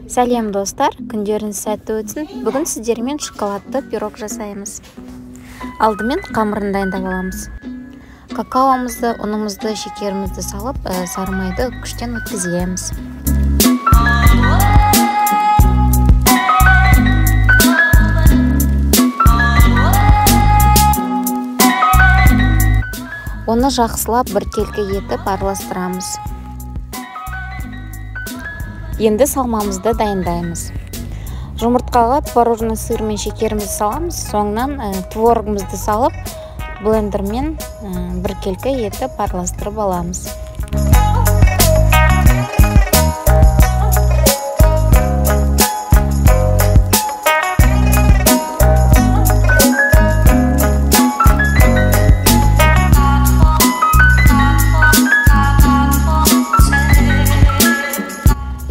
Сәлем достар, күндеріңіз сәтті өтсін. Бүгін сіздермен шоколадты пирог жасаймыз. Алдымен қамырын дайындап аламыз. Какаомызды, ұнымызды, шекерімізді салып, сары майды күштен өткіземіз. Оны жақсылап біркелкі етіп араластырамыз. Енді салмамызды дайындаймыз. Жұмыртқаға творожный сыр мен шекерімізді саламыз, соңынан творогымызды салып, блендермен біркелкі етіп араластырып аламыз.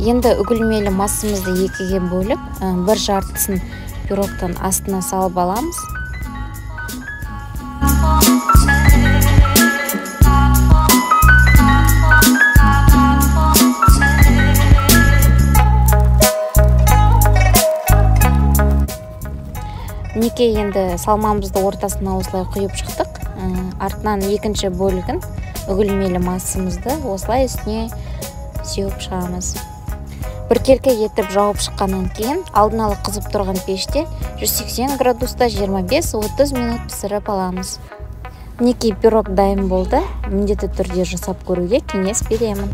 Енді үгілмелі массамызды екіге бөліп, бір жартысын пирогтың астына салып аламыз. Мінекей, енді салмамызды ортасына осылай құйып шықтық. Артынан екінші бөлігін үгілмелі массамызды осылай үстіне сеуіп шығамыз. Біркелкі етіп жауып шыққаннан кейін алдын ала қызып тұрған пеште 180 градуста 25-30 минут пісіріп аламыз. Мінекей, пирог дайын болды. Міндетті түрде жасап көруге кеңес беремін.